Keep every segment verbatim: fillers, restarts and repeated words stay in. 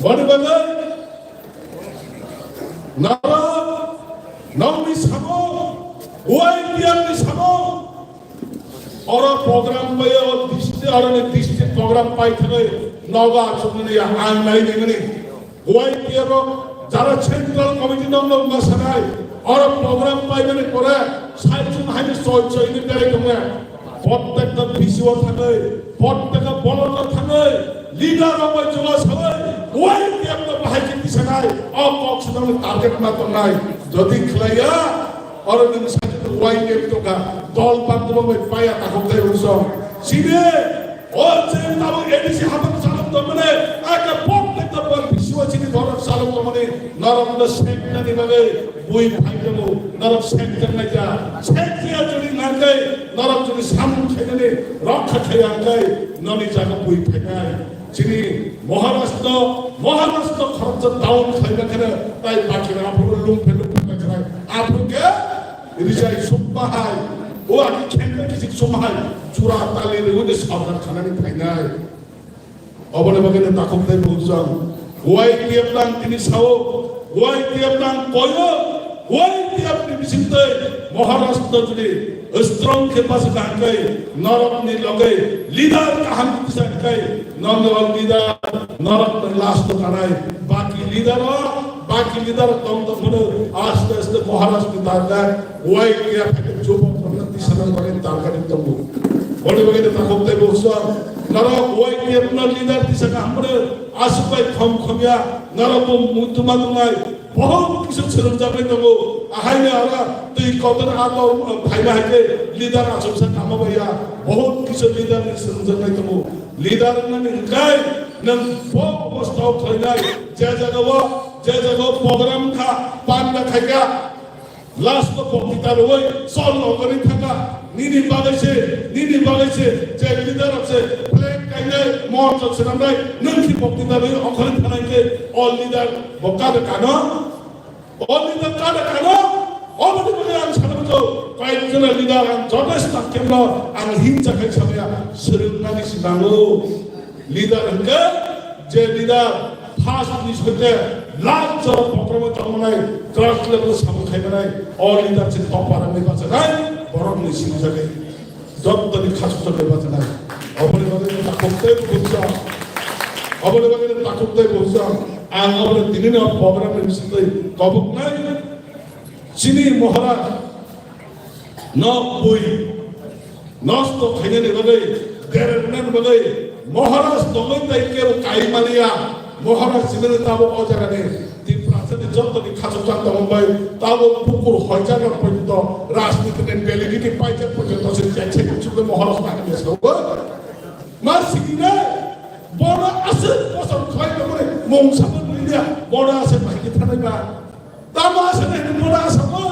Boni bagwi nara nokni samo, Y T F ni samo, oro program bai o district, oro ni district program pai thangwi nogo achukmani ang nai nengani. Y T F o jara central committee nokno masanai, oro program paimani pore saichung haini soi soi ni berai tongnai. Prottekta B C O thangwi, prottekta bolongo thangwi, leader rok bai joga sawi, Y T F no bahai khe tisanai, o kok swnamni target ma tongnai. Jodi khlaiya, oro nwng sakhe Y T F tongkha, dol bantwma bai paya takhuk tei unsong. Sini, o je tabuk A D C haphang salok tongmani, aka prottekta B C O chini borok salok tongmani, norokno seknani bagwi bui phai tongo, norok sek tongnai ja, sek ya jodi nangkhe, norok jodi samung khainani rokha khaiya hwnkhe, noni jaga bui phainai. Chini Maharashtra, Maharashtra khoroksa down khlaiba kheno, tai baki aphuru lung phelu phaibai khlai. Aphuru khe rijai sumba hai, o ani khenna kisik sumba hai, chura tali rwui de sorkar khanani phainai. Oboni bagwi no takhuk tei bukhuk chwng. Y T F nang tini sao, Y T F nang koyo, Y T F ni bisingtwi Maharashtra jodi strong khe bachwk hwnkhe norokni loge leader kaham kisa hwnkhe norok leader norokni last o kanai baki leader o, baki leader tong tong phano aste aste Maharashtra ni target Y T F jubok rokno tisanani bagwi target tongo. Boni bagwi no takhuk tei bukhuk chwng. Norok Y T F no leader tisana hamre aswk bai khom khom ya. Norok bo muitu ma tongnai. Bohut kisa swrwngjaknai tongo. Ahaini aro twi kotor a tor phaima hai khe leader achomsa kama bai ya. Bohut kisa leader ni swrwngjaknai tongo. Leader wngmani hwnkhe nwng bo obostha o khlainai. Je jaga o, je jaga o program kha, panda khaikha. Last o bokti ta rwui sol logori thangkha, nini bagwi se, nini bagwi se, je leader rok se flag kainai, morchok swnamnai, nwng khi bokti ta rwui okhorwi thanai khe o leader bo kada kano? O leader kada kano? Oboni bagwi ang sana muchung, koyek jona leader ang joto staff camp no ang himcha khai samaya, swrwngnani se nango. Leader hwnkhe je leader first ni soite last jora program o tongmanai, class level o samung khaimanai, o leader se topar wngwi bachanai, borok ni sinijagwi jottoni khachukjagwi bachanai. Oboni bagwi takhuk tei bukhuk chwng, oboni bagwi takhuk tei bukhuk chwng, ang oboni tini no program ni bisingtwi koboknai chini Maharaj no bui nosto khainani bagwi, derermani bagwi, Maharaj tongwi tai kebo kai maliya, Maharaj sinani tabuk o jagani Tiprasani jottoni khachukjak tongmani bai, tabuk bukur hoijakna porjonto, rajnitini validity paijak porjonto se jaise chukle Maharaj nangni sao. Ma sinine, bono aswk bosor khlai tongmani, mung sabo nini, bono aswk bai khe thanai ba. Tamo aswk nini, bono aswk bo.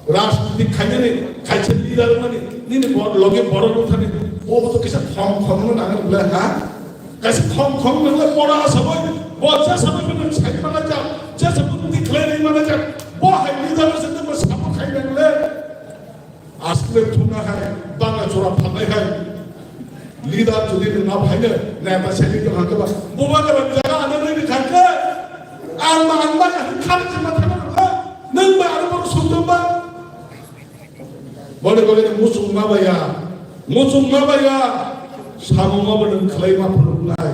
Rajniti khainani, kaisa leader mani, nini bor-, loge borok wngthani, bo bo to kisa khom khom no nang le, ha? Kaisa khom khom no le pora asaboi, bo cha sabai mani sai mana ja, cha sabai mani khlai nai mana ja, bo hai leader se to sabo khai nang le. Asle thuna hai, banga chora phalai hai. Leader jodi nwng ma phaino, neta se leader hangke ba. Bubagra jaga ano nini thangke. Ang ma, ang ma, ang kha se ma thangke. Nwng ba ano bo sumjak ba. Boni bagwi nwng muchung ma baya. Muchung ma baya. Samung ma bo nwng khlai ma phunuknai.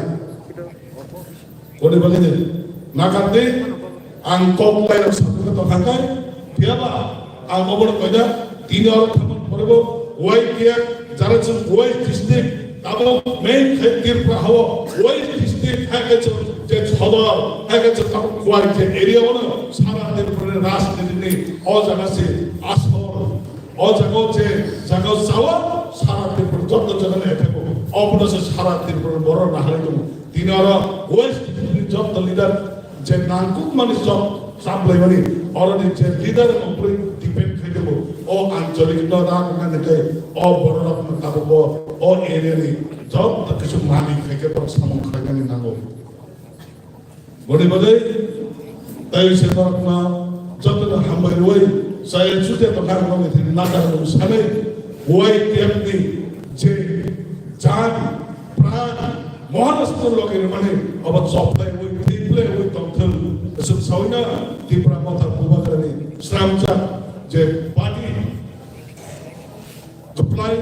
Boni bagwi de, nakar de, ang kok bai rok sakhe tong kha khe, phiya ba, ang obo rok kaida, tini oro thangma pore bo, Y T F, jara chwng West District, abo main khe Tripura hao, West District, hai khe chwng je Sodor, hai khe chwng abo Kuwai je area o no, sara Tripura ni rajniti ni, o jaga se asol. O jaga o je jaga o chawa, sara Tripura joto jaga ni effect o. Obo no se sara Tripura ni borok nahari tongo. Tini oro West District ni joto leader je nangkuk mani job chaplaimani, oro ni je leader ni upre depend khai tongo. O ancholik no rang nani tei o borok rok no tabuk o, o area ni joto kisu malik khai khe borok samung khlai nani nango. Boni bagwi tei se borokno jotono hambai rwui chaya chutia tongkha ang nokni thani nakar rw sanai Y T F ni je jani pran Mohan Aswk logi rwmani obo choplaiwi, twiplaiwi tongthwng. Aswk sawino Tipra Motha Bubagrani sramjak je party kwplai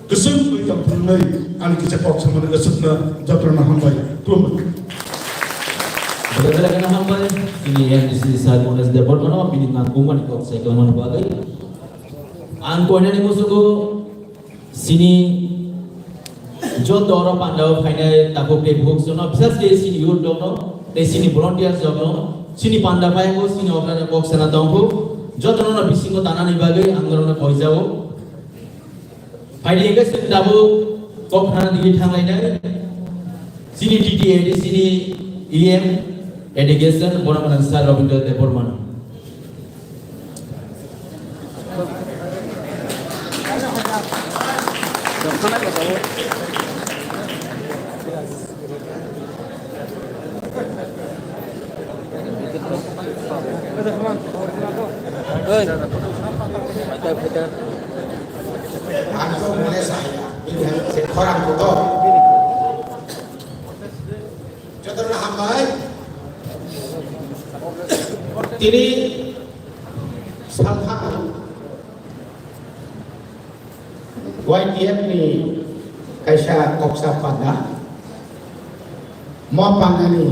kwchwng wi tongthwng hwnwi ani kisa kok samani aswkno jotono hambai. Khulumkha. Belai belai kheno hambai chini M D C sir Monesh Debbarmano bini nangkukmani kok sai kwlangmani bagwi. Ang koinani musugo chini joto oro pandao phainai takhuk tei bukhuk jono, bisas khe chini youth rokno tei chini volunteers rokno, chini panda phaiyakgo chini okra kok sana tongkhu, jotono no bisingo tanani bagwi ang norokno koijao. Phaidi hwnkhe chwng tabuk kok khana digwi thanglainai. Chini T T A D C ni E M education, bono gwnang Sir Rabindra Debbarma. Ang to mone saya, ini se khorang kotor. Jotono hambai. Tini salha Y T F ni kaisa koksa panda. Mo pandani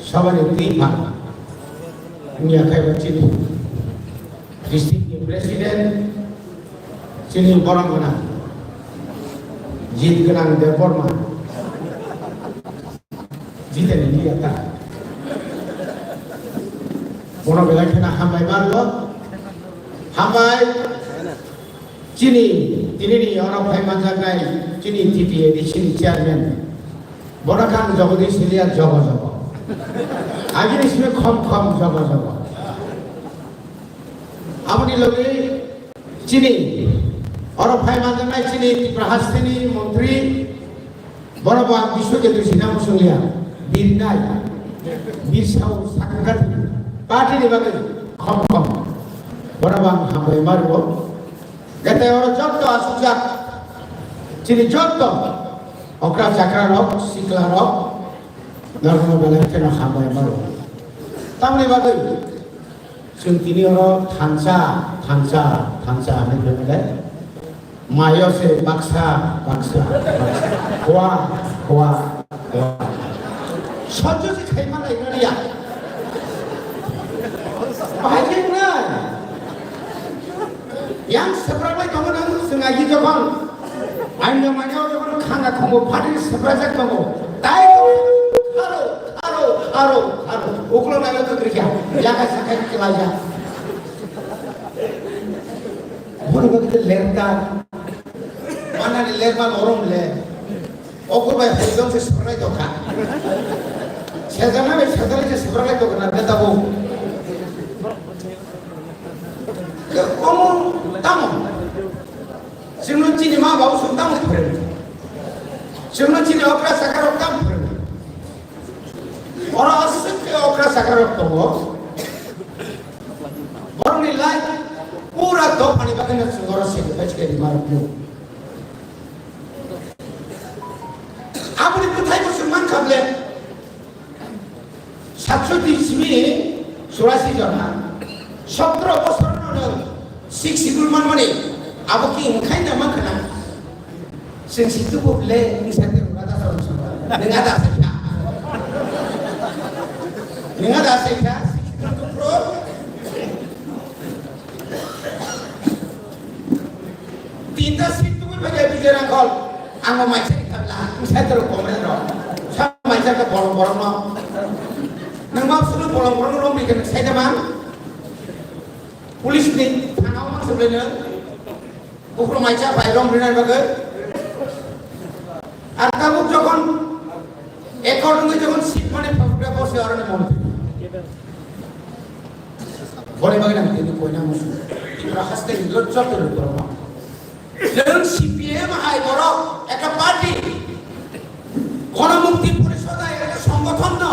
sabani twi phan. Wngya khe bo chini district ni president, chini borok gwnang, jit gwnang Debbarma. Jiteni ni yata. Bono belai kheno hambai mango. Hambai. Chini, tini ni oro phai manjaknai chini T T A D C ni chairman. Bono kang jogo di silia jogo jogo. Agini simi khom khom jogo jogo. Aboni logi chini oro phai manjaknai chini Tripura hasteni montri, bono bo ang Biswajit sina muchunglia, birnai, birsao sakha party ni bagwi khom khom, bono bo ang hambai mario. Gete oro jotto asukjak, chini jotto okra chakra rok, sikla rok, norokno belai kheno hambai mario. Tamni bagwi, Chwng tini oro thansa, thansa, thansa hinwi phaibaile, mayo se baksa, baksa, baksa, khua, khua, khua. Sojjo se khaima lai nani ya. Bahai khe nai. Yang seberang lai tongo nang chwng agi jokhon. Aino manya o jokhon khanga khongo phatri sebrajak tongo. Tai kharo, kharo, kharo, kharo. Uklo nailo to krikya. Yakai sakai kilaijak. Boni bagwi lerda. Manani lerma morom le. Okur bai hojong se sebrai tongkha. Sejana bai sejana se sebrai tongkha na beta bo. Omo tamo. Chwngno chini ma babu song tamo phwrwng. Chwngno chini okra saka rok tamo phwrwng. Oro aswk khe okra saka rok tongo. Borokni life pura dophani bagwi no chwng oro sacrifice khe rima rok no. Aboni bwthai bo chwng mankha ble. Satsoti simi churasi jona, sotro bosor no nwng six schedule manmani, abo ki wngkhai na mankha na? Sing si tubu le, wngsa te rwna da song song. Nwnga da sai kha. Nwnga da sai kha, six schedule tupro. Tinta seat tubui bai jai bijai rang kol. Ang bo maisa ikha bla, ang sai toro komre ro. Sa maisa ka bolong bolong no. Nang ma sunu bolong bolong no romri kene sai da man. Police ni thana o man seble ne. Bukro maisa bai romri na bagwi. Ar tabuk jokhon accordingly jokhon seat mane phobra bose arone mon. Boni bagwi nang tini koina musu. Tipra haste ni lojja tulu borok ma. Nwng C P M hai borok ekta party. Gono Mukti Porishod hai ekta songothon no.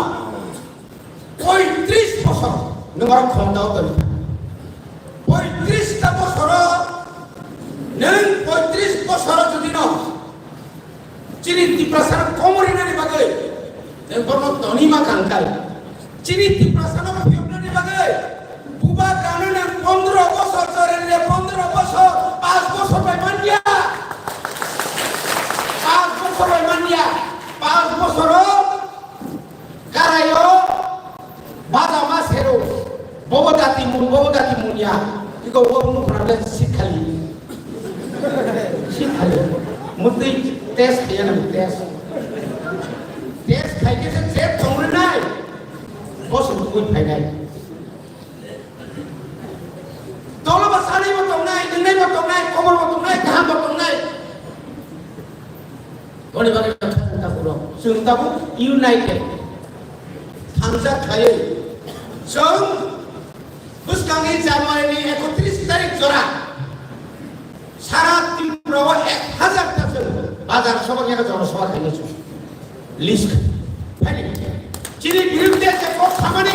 Poitris bosor nwng oro khomta o tongkha. Poitris ta bosoro nwng poitris bosoro jodi no. Chini Tiprasano komor rinani bagwi, nwng borokno toni ma kangkal. Chini Tiprasano phiyoknani bagwi, bubagrano nwng pondro bosor jorenne, pondro bosor, panch bosor bai manya. Panch bosor bai manya. Panch bosoro Karaio baja ma sero, bobo dati mun, bobo dati mun ya. Iko wo mun problem sikhali. Sikhali. Mutui test khaya na test. Test khai ke se chet thongri nai. Bos mutui khai nai. Tolo ba salai bo tongnai, nungnai bo tongnai, komor bo tongnai, kaham bo tongnai. Boni bagwi no thang ta buro. Chwng tabuk united. Thangjak khaiwi. Chwng bwskangni January ni ekotris tarik jora. Sara Tripura o ek hazar ta chwng bazar sobha khe jono sobha khainai chwng. List. Phani. Chini birudde je kok samani.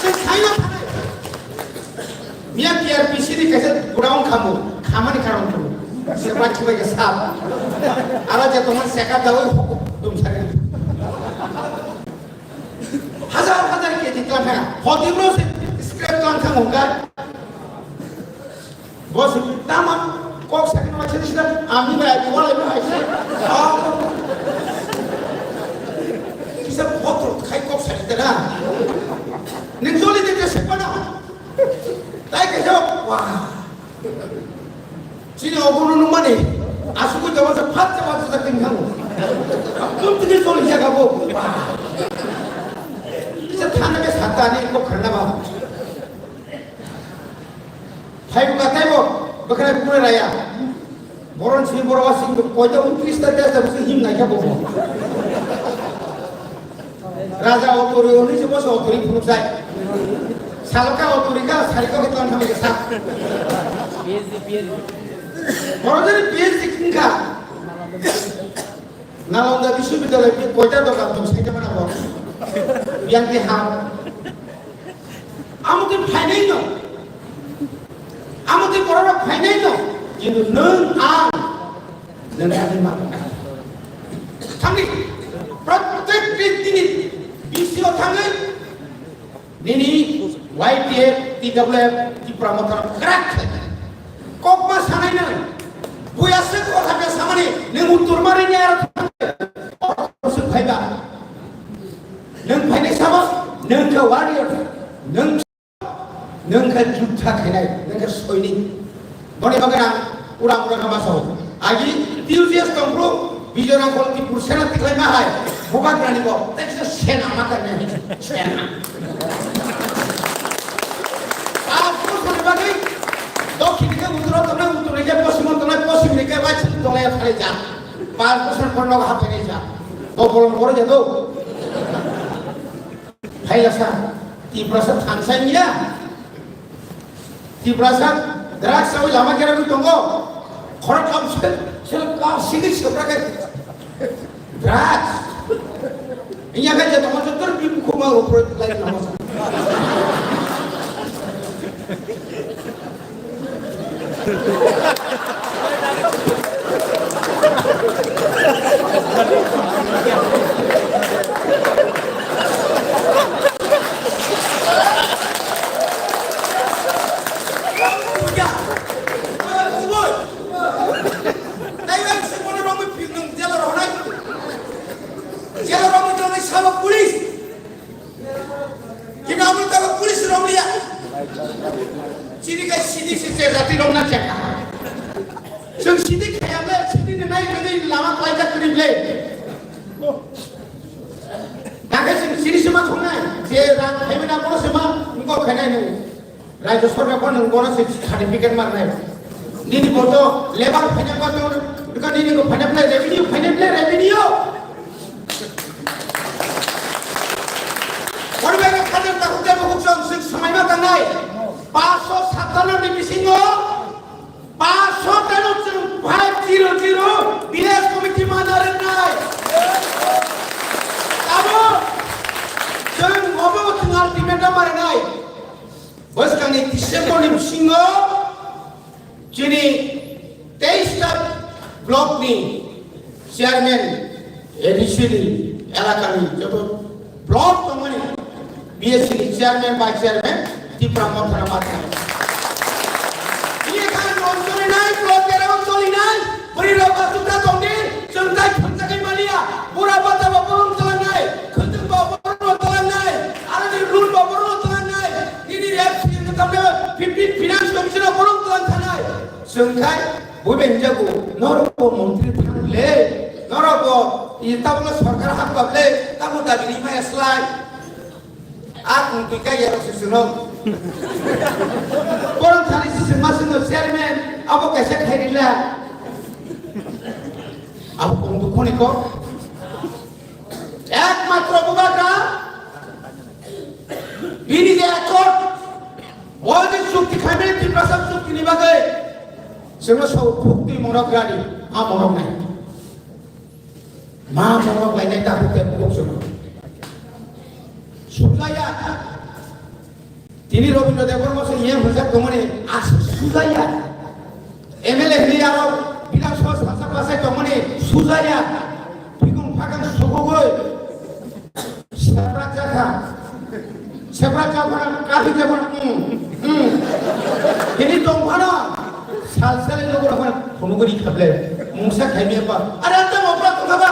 Chwng saino thanai. Miya T R P C ni kaisa godown khamu, khamani karon tu. Seba chibai ke sab. Ara je tomar seka dawi hukum dum sari. Hazar hazar K G tlan thang. Hoti bro se scrap tlan thang hongka. Bos tama kok sari ma chini sida ami ba wala ba hai. Kisa botol khai kok sari tera. Ning joli de se pana. Tai ke jo. Wah. Chini obono nungmani, asukgwi jaba sa phat jaba sa tingkang. Tum tini choli jaga bo. Kisa thana ke satani ko kharna ba. Phai buka tai bo, bakra pura raya. Boron si boro asing ko koita untris ta testa busi him nai kha bo. Raja otori, oni se boso otori phunuk sai. Salka otori ka, sariko ke tlan thamai ke sa. P H D, P H D. Borok jani P H D kingkha. Nalanda Biswabidhyalaya pi koita dokan tong saita mana bo. Yang ke ha. Amo ke phainai no. Amo ke borok phainai no. Kintu nwng ang Nwng ani ma. Thangdi. Prottek tini B C O thangwi. Nini Y T F, T W F, Tipra Motha kwrak khe. Kokma sanai nang. Buya se kotha khe samani nwng uttor mari ni aro thangwi. Suk phaiba. Nwng phainai sabo, nwng khe warrior. Nwng Nwng khe juttha khainai, nwng khe soinik. Boni bagwi ang ura ura kha ma sao. Agi T U G S tongphuru, Bijoy Rangkhol Tipur Sena tikhlai ma hai. Bubagrani bo, tei kisa sena ma kha nai, sena. Abo soni bagwi, dokhin ni khe uttor tongnai, uttor ni khe poschim tongnai, poschim ni khe waichung tongnai, thani ja. Panch bosor porno haphainai ja. Bo bolong boro ja do. Phailasa, Tiprasa thansa ya. Tiprasa drugs sawi lama kera tongo. Khorok kam se, se kam sigi sebra ke. Drugs. Iya kan jatuh macam terbibu kuma upro lain nama. Kina amo tabo police romliya. Chini kai sidi si se jati romna cheka. Sung sidi khayam le, sidi ni nai nai lama klai jak kri le. Dakai sung sidi sima khongnai, je rang khaimena kono sima, ngko khainai nai. Rajya Sarkar ko nung kono se certificate mar nai. Nini boto lebar phanya ko to, ka nini ko phanya play revenue, phanya play revenue. Horibai ka khajar ta hutai bo huksong sik samai ma tangai. Paso satana ni bisingo, paso tano chwng five zero zero village committee ma narenai. Abo chwng obo chwng ultimatum marinai. Bwskangni December ni bisingo chini teis ta block ni chairman, A D C ni elakani joto block tongmani B S C ni chairman, vice chairman, Tipra Mothana Mathai. Bini khan non choli nai, block era choli nai, bwrwi rok asukta tongdi, chwng tai thangsa kai maliya, bura bata bo borom tlangnai, khwtwng bo borom tlangnai, aroni rule bo borom tlangnai, nini F C ni tamne fifteen finance commissioner borom tlang thanai. Chwng khai, buibai hinjago, norok bo montri thang le, norok bo, i tabukno sorkar hap kap le, tamo dabi ni maya slai. A kung twi kai ya rok se chwng no. Borom thani se chwng ma chwng no chairman, abo kaisa khai rila. Abo kung tu khoni ko. Ekmatro bubagra, bini je accord, o je chukti khaimani Tiprasa chukti ni bagwi, chwngno so phukti monok rani, a monok nai. Ma monok lainai ta phukte phuk chwngno. Sujaya. Tini Rabindra Debbarma se iyang hwnjak tongmani aswk sujaya. M L A hwnwi aro Bidhan Sabha sasak bachai tongmani sujaya. Bikung phakang sukugwi sepra jakha. Sepra jakha kahi jakha, hmm, hmm. Tini tongphano sal sal logo phano phunugwi khable. Mungsa khaimi apa? Are anta mopra tongkhaba.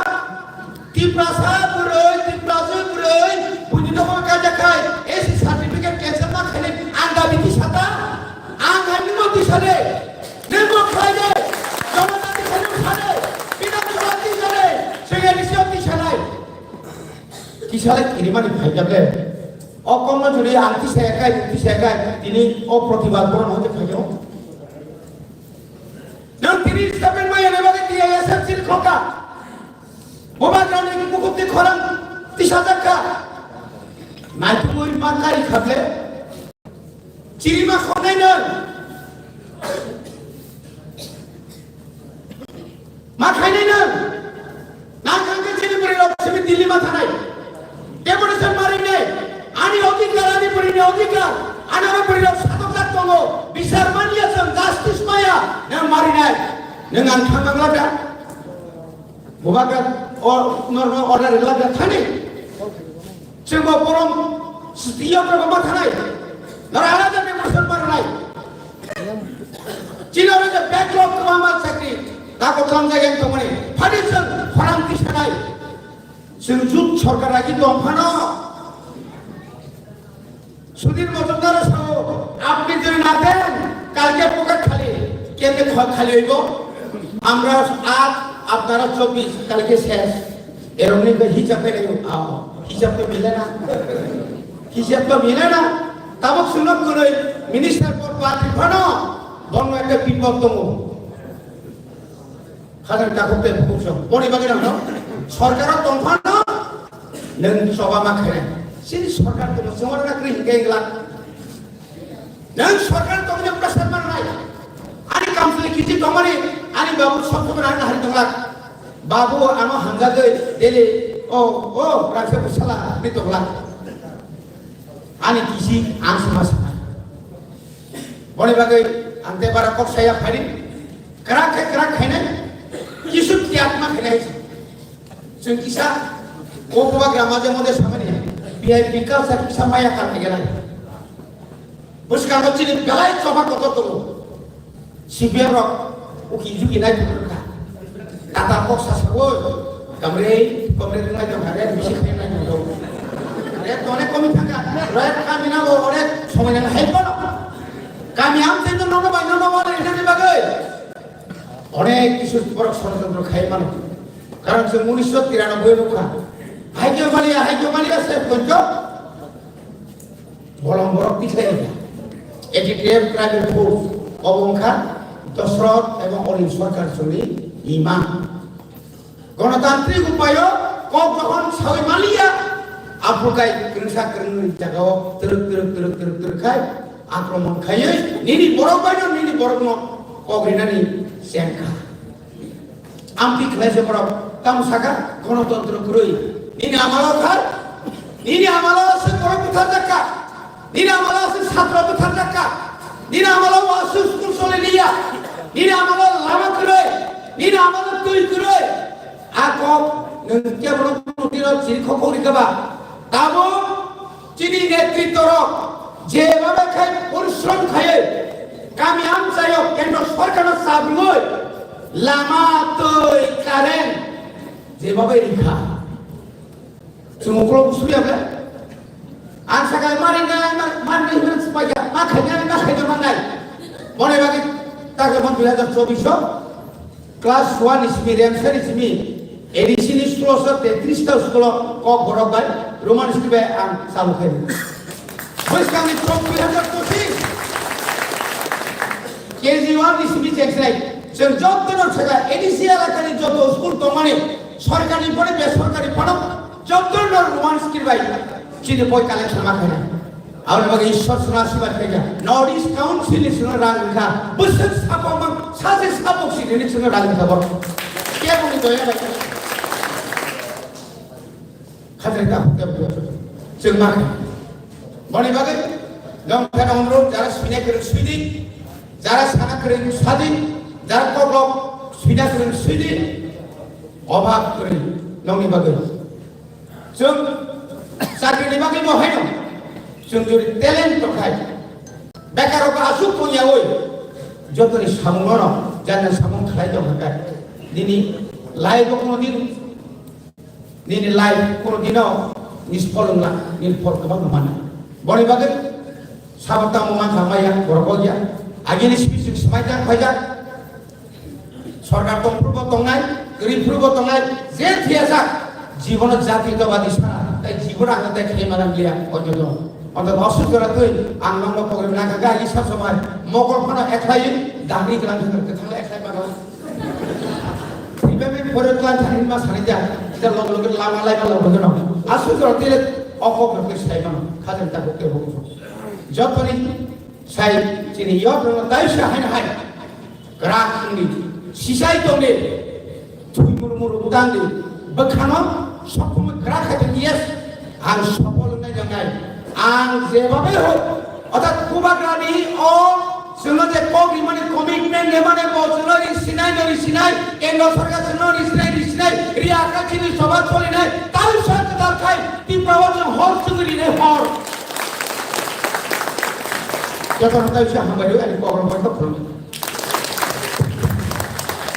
Tiprasa bwrwi, Tiprasa bwrwi, buini nokno kaijak khai, S C certificate cancel ma khainai, ang dabi tisata, ang hai nungno tisade, nungno khlaide, Janata tisade, tisade, Bidhan Sabha tisade, Sengya tisade, tisanai. Tisalai kirimani phaijak le. O komno juri ang tisaya khai, tisaya khai, tini o protibad boron hoite phaijak. Nang tini statement maya nai bagwi T I S F C ni khoka. Bubagrani bukhukni khorang tisajak kha. Naitugwi ma kari khable. Chiri ma khonai nang. Ma khainai nang. Nang kangkhe chini bwrwi rok simi Delhi ma thanai. Deputation ma ringnai. Ani odhikar, ani bwrwini odhikar. Ani oro bwrwi rok satok jak tongo. Bisar manya chwng justice maya. Nang ma rinai. Nang ang thang nang labda. Bubagra o norno order rilak da thani. Chwngbo borom siyok rok ma thanai. Nara ala jani musulman nai. Chino rok backlog kwbangma chakri. Tako tlam jagani tongmani. Phani chwng khorang tisanai. Chwng jut sorkar ragi tongphano. Sudhir মজুমদারও সহ আপনি যদি না দেন, কালকে পকেট খালি, কেমনে খ-, খালি হইব? আমরা আট, আপনারা চব্বিশ, কালকে শেষ। এরকম নিয়ে হিসাব করে, আ, হিসাব তো মিলে না। হিসাব তো মিলে না। তাবক সুলভ করে মিনিস্টার পদ পাত্রী ভানো, বন্য একটা বিপদ তম। Khajang takhuk tei bukhuk song. Boni bagwi nang no? Sorkaro tongphano nwng choba ma khainai. Sini sorkar tongmo chwngno na kwrwi hinkhe wngla. Nwng sorkar tongmani pressure mannai. Ani kamchwlwi kichi tongmani ani babu sok sok rang hari tonglak. Babu ano hamjagwi daily o o rangsa bwsala ni tonglak. Ani kichi ang sama sama. Boni bagwi ang tei bara kok saya phari. Kwrak khe kwrak khainai, kisu tiyatma khainai. Chwng kisa o bubagra maje mode samani V I P culture kisa maya kar khainai. Bwskango chini belai choba kotor tongo. C P M rok uki juki nai phuru kha. Tata kok sasakoi. Kamrei, kamrei nai tong kha re, bisi khainai tong kha. Re tone komi thangkha. Re kami na bo ore somoi nang hai kono. Kami amtwi no nono bai nono wale hinani bagwi. Onek kisu borok sorojontro khai mano. Karon chwng unisho tiranoboi nukha. Haikyo maliya, haikyo maliya se poncho. Bolong borok tikhlai wngkha. Eighty T F tribal force obo wngkha Dosrot ebong Orin Sarkar chwngni imang. Gonotantrik upayo kok jokhon sawi maliya, aphuru kai kwrwngsa kwrwngni jagao twrwk twrwk twrwk twrwk twrwk khai akromon khaiwi nini borok baino nini borokno kok rinani chengkha. Amtwi khlaisa borok tamo saka gonotontro kwrwi. Nini amalo khai, nini amalo se borok butharjakka. Nini amalo se satro butharjakka. Nini amalo wasu school soliliya. Nini amalo lama kwrwi. Nini amalo twi kwrwi. A kok nwng kebono tiro chiri khokok rikha ba? Tamo chini netritworok jebhabe khai porishrom khaiwi kami amchaio kendro sorkarno chabrwi lama, twi, current jebhabe rikha. Chwng uklok busuya khe. Ang sakha mari na, mari na hinwi swpaiya, ma khaina, ma khaina manai. Boni bagwi ta khe mon dui hazar chobbish o class one ni simi, Remsa ni simi, A D C ni school o so tetris ta school o kok borok bai Roman script bai ang chalu khai. Bwskang ni chobbish hazar pochis. K G one ni simi check sai. Chwng joto no sakha A D C elaka ni joto school tongmani, sorkari phano, besorkari phano, joto no Roman script bai chini boi collection ma khaina. Aboni bagwi Ishwar suna asirbad khaikha. North East Council ni suna rang wngkha. Bwswk sapok mang, sachi sapok sini ni suna rang wngkha borok. Kebo ni doya bai. Khatrwi ta hukhe hukhe. Chwng ma khe. Boni bagwi, nong khe nong ro, jara swinai kwrwng swidi, jara sana kwrwng sadi, jara koklok swina kwrwng swidi, obhab kwrwi nongni bagwi. Chwng chakrini bagwi bo haino, chwng jodi talent tongkhai, bekar rok aswk tongyawi, jotoni samung no, jani samung khlai tongkha khe, nini life bo kono din Nini life kono dino nisphol wngla, nini phol kwbangma mano. Boni bagwi sabo tamo mankha maya, borok ya. Agini simi simi swmai jak, phai jak. Sorkar tong phuru bo tongnai, kwrwi phuru bo tongnai, je thiyajak, jibono jati doba di sana, tai jibono ang tai khlai mana liya, ojo do. Ojo do, osu jora twi, ang nongno program nangkha, gai sa somai, mokol phano ekhlai, dagri klang thang, kwthang ekhlai mano. Ibe be pore tlan thani ma sani ja, ita log log lama lai ma log log no. Asu jor tile oko ko ke sai ma, khajan ta ko ke bo. Jotoni sai chini yot no dai sa hai hai. Krak ni, sisai tong de. Thui mur mur utang de. Bekhano sokmo krak hai yes. Ang sopol nai jangai. Ang jeba be ho. Orthat Bubagrani o chwngno je kok rimani commitment rimani bo chwngno risinai no risinai, kendro sorkar chwngno risinai risinai, riya kha chini soba solinai, tai sa kwtal khai, Tipra o chwng hor chwng rinai hor. Jotono tai sa hambai rwi ani kok rok bai khulum.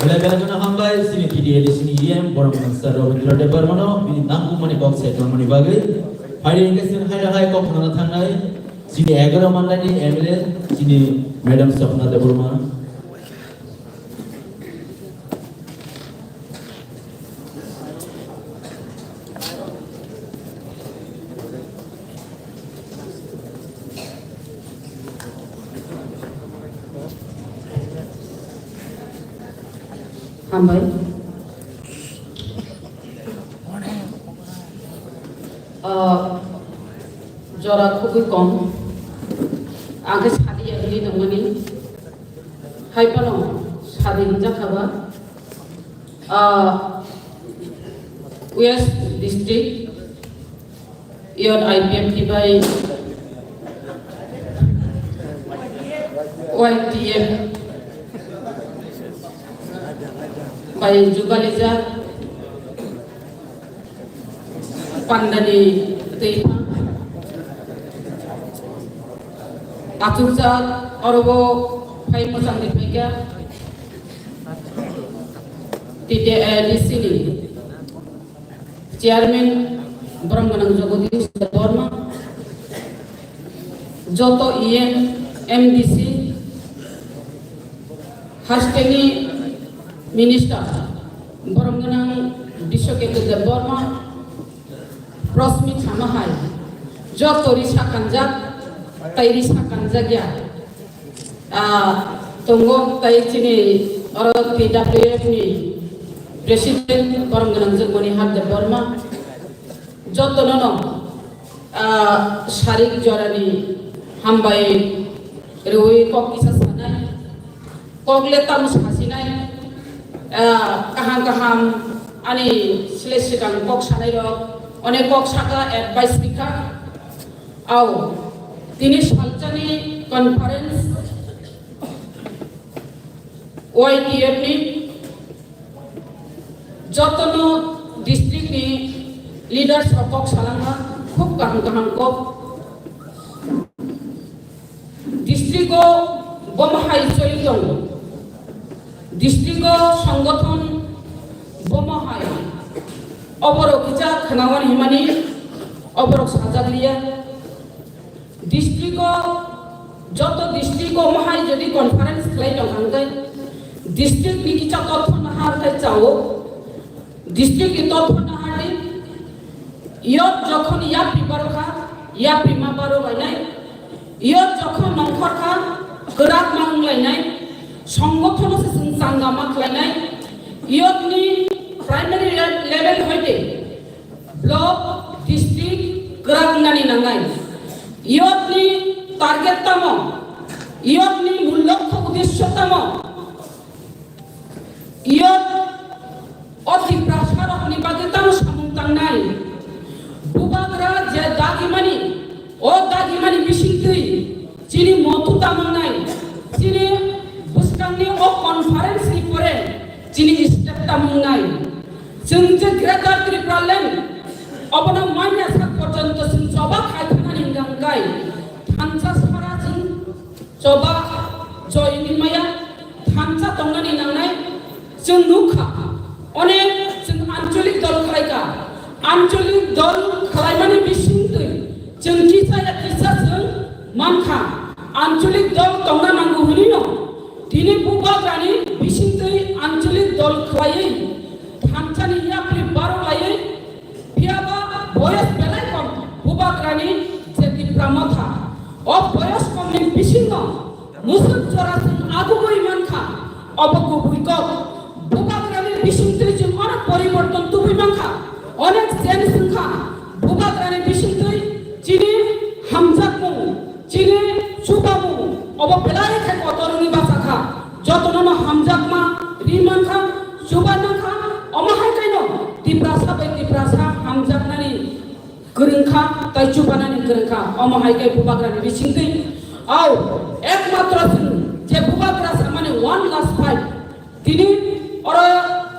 Belai belai kheno hambai, chini T D A D C ni E M, borok mwnang sir Rabindra Debbarma no, bini nangkukmani kok sai tongmani bagwi. Hai ringke sin hai hai kok khna thangnai. Chini egaroh mandalni M L A, chini Madam Swapna Debbarma. Hambai. Ah, jora khugui kom. Ang khe sadi ya hili nangmani. Hai phano sadi hinjak kha ba. Ah, West District, Youth I P F T bai Y T F bai jugalijak. Pandani twi achukjak, oro bo phai mwchangwi phaikha T T A D C ni chairman borom gwnang Jagadish Debbarma, joto E M, M D C, hasteni minister borom gwnang Biswakendra Debbarma, Prosmit sama hai joto risa kanjak tai risa kanjak ya. Ah, tongo tai chini oro T W F ni president borom gwnang Jagmani Har Debbarma. Joto no no, ah, sarik jorani hambai rwi kok kisa sanai. Kok le tamo sasinai, ah, kaham kaham ani sle swkang kok sanai rok, onek kok saka advice rikha. Au, tini salchani conference Y T F ni Jotono district ni leaders rok kok salangma khub kaham kaham kok. District o bomo hai choli tongo. District o songothon bomo hai. Oborok kisa khnawan himani oborok sajak liya. District o joto district o mohai jodi conference khlai tong kha hwnkhe district ni kisa totho nahar khai chao. District ni totho nahar di. Iyot jokhon yapri baro kha, yapri ma baro bainai. Iyot jokhon nongkhor kha, kwrak ma wnglainai. Songothono se chwng changa ma khlainai. Iyot ni primary le-, level hoite block, district kwrak wngnani nangnai. Iyot ni target tamo? Iyot ni mul lokho uddesyo tamo? Iyot o Tiprasa rokni bagwi tamo samung tangnai? Bubagra je dagimani, o dagimani bisingtwi chini motu tamangnai, chini bwskangni o conference ni pore chini step tamangnai. Chwng je Greater Tipraland obono manya sak porjonto chwng choba khai thanani hwnkha hwnkhe thansa sara chwng choba joini maya thansa tongnani nangnai. Chwng nukha, onek chwng ancholik dol khlaikha. Ancholik dol khlaimani bisingtwi chwng kisa ya kisa chwng mankha. Ancholik dol tongna nango hwnwino tini bubagrani bisingtwi ancholik dol khlaiwi thansani yapri baro laiwi Phiyaba boyos belai kom bubagrani je Tipra Motha. O boyos komni bisingo musuk jora chwng agugwi mankha, obo kubui kok. Bubagrani bisingtwi chwng onek poriborton tubui mankha, onek change wngkha. Bubagrani bisingtwi chini hamjakmung, chini chubamung, obo belai khai kotor wngwi bachakha. Jotono no hamjakma ri mankha, chubai mankha, omo hai kaino Tiprasa bai Tiprasa hamjaknani kwrwngkha, tai chubanani kwrwngkha, omo hai kai bubagrani bisingtwi. Au, ekmatro chwng je bubagra samani one last fight. Tini oro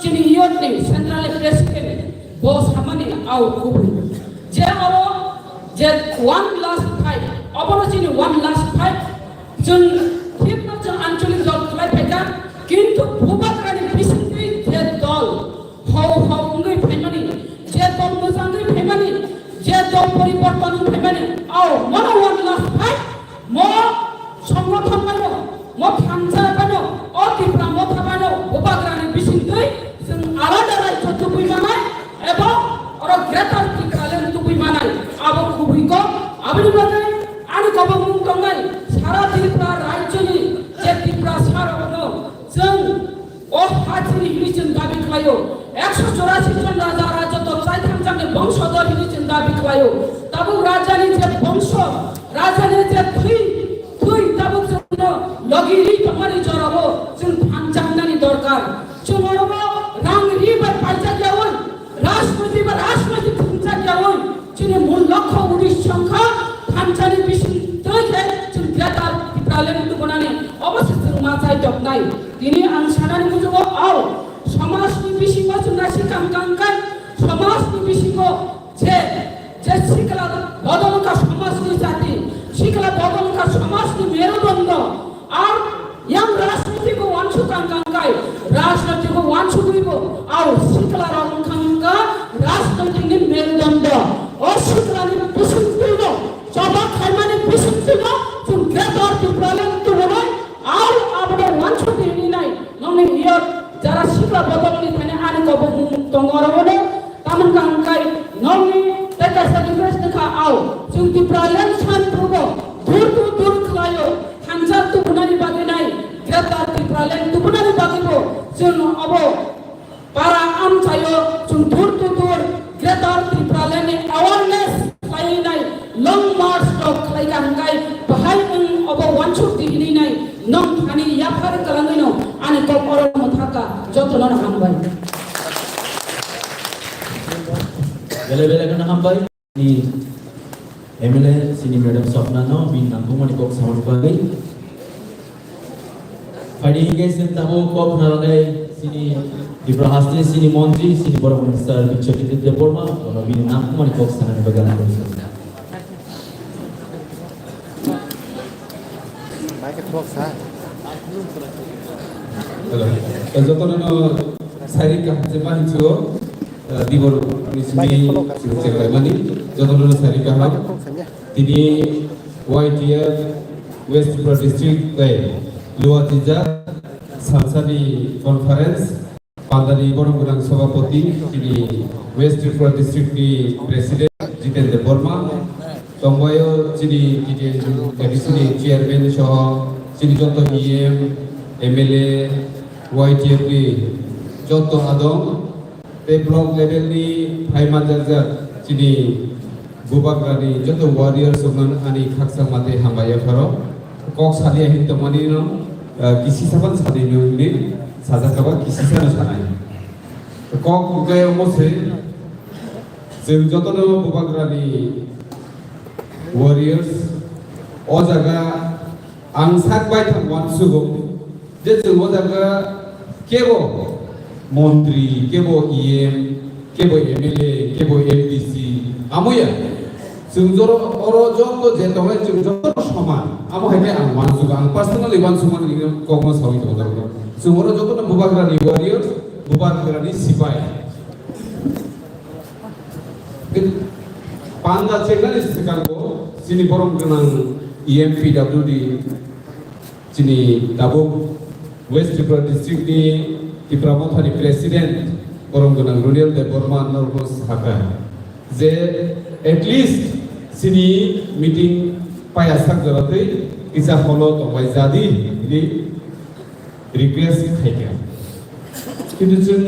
chini youth ni central president bo samani au kubui. Je oro je one last fight, obono chini one last fight. Chwng thikno chwng ancholik dol khlai phaikha, kintu bubagrani bisingtwi je dol hau hau wngwi phaimani, je dol mwchangwi phaimani, je dol poriborton wng phaimani, au mono one last fight. Mo songgothon baino, mo thansa baino, o Tipra Motha baino, bubagrani bisingtwi chwng alada rajyo tubui manai, ebo oro Greater Tipraland tubui manai, abo kubui kok, aboni bagwi ani kobokmung tongnai, sara Tripura rajyoni je Tiprasa rokno chwng o ha chini hwnwi chwng dabi khlaio. Ekso chorasi jon raja, raja to chai thangjak ni bongso dor hwnwi chwng dabi khlaio. Tabuk raja ni je bongso, raja ni je thwi, thwi tabuk chwngno logi ri tongmani jorao chwng phanjaknani dorkar. Chwng oro rang ri bai paijak yaui, rajniti ba rajniti thwngjak yaui, chini mul lokho uddesyo wngkha thansani bising twi khe chwng Greater Tipraland tubunani, obo se chwng ma chai toknai. Tini ang sanani muchungo, au, somajni bisingo chwng naisik kang kang khe, somajni bisingo je, je sikla bodol wngkha somajni jati, sikla bodol wngkha somajni merudondo, ar yang rajniti bo wansuk kang kang khe, rajniti bo wansugwi bo, au, sikla rok wngkha wngkha rajniti ni merudondo, o sikla ni bising twi no, choba khaimani bising twi no, chwng Greater Tipraland tubunai, au, abono wansuk di hwnwi nai. Nokni iyot jara sikla bodolni thani ani kobokmung tongo oro bono. Tamoni kaham khai nokni tei kaisa request wngkha, au, chwng Tipraland san phurubo dur to dur khlaio, thansa tubunani bagwi nai, Greater Tipraland tubunani bagwibo chwng obo para amchaio chwng dur to dur Greater Tipraland ni awareness khlaiwi nai, long march rok khlai kha hwnkhe bahai wng obo wansuk di hwnwi nai nwng thani yaphar kwlangwino ani kok oro mwthaka jotono no hambai. Bele bele kheno hambai. Ni M L A sini Madam Swapna no bini nangkukmani kok samani bagwi. Phaidi hingke chwng tabuk kok narwknai Chini Tripura haste chini montri, chini borok Minister Bichakiti Debbarma, bono bini nangkukmani kok sanani bagwi ang kok sanai. Hello. Jotono no sari kaham se bahan chuo, eh, dibor ni simi chenglaimani, jotono no sari kaham. Tini Y T F West Tripura District tei Luatija Salsani Conference, Pandani borok gwnang Sabhapati, chini West Tripura District ni President Jiten Debbarma, tongbaio chini T T N A D C ni Chairman soho chini joto E M, M L A, Y T F ni joto adong, tei block level ni phai manjak jak chini Bubagrani joto warriors rokno ani khaksa mate hambai yapharo. Kok saliya hin tongmani no, ah, kisi saban sadi no hwnwi sajak kaba kisi sano sanai. Kok hwnkhe omo se, chwng jotono Bubagrani warriors o jaga ang sak bai thang uansugo. Je chwng o jaga kebo montri, kebo E M, kebo M L A, kebo M D C, amo ya. Chwng joro oro joto je tongnai chwng joto soman. Amo hai khe ang uansukha, ang personally uansukmani nini kokno sawi tongo jorokno. Chwng oro jotono Bubagrani warriors, Bubagrani sipai. Panda chengnani swkango chini borom gwnang E M P W D, chini tabuk West Tripura District ni Tipra Mothani President borom gwnang Runil Debbarma norokno sakha je at least chini meeting paya sak jora twi kisa holo tongbai jadi hwnwi request khaikha. Kintu chwng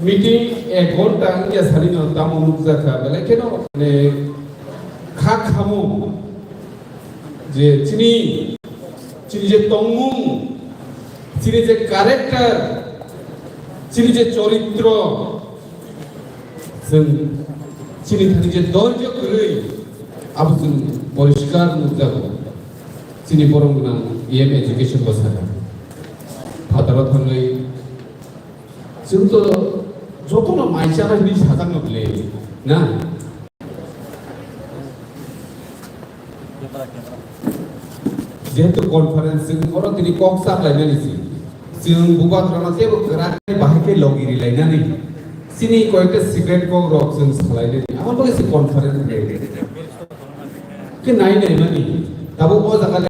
meeting ek ghonta wngya sari no tamo nukjakha, belai kheno, mane, kha khamo je chini, chini je tongmung, chini je character, chini je choritro, chwng chini thani je dorjo kwrwi, abo chwng poriskar nukjago. Chini borom gwnang E M education bo sakha. Phataro thangwi chwng to jotono mai chana hwnwi sajakno ble, na? Jehetu conference chwng oro tini kok sa khlainani se. Chwng bubagrano teibo kwrak khe bahai khe logi rilainani. Chini koyekta secret kok rok chwng salainani. Abo bagwi se conference khlai. Khe nai nai mani. Tabuk o jaga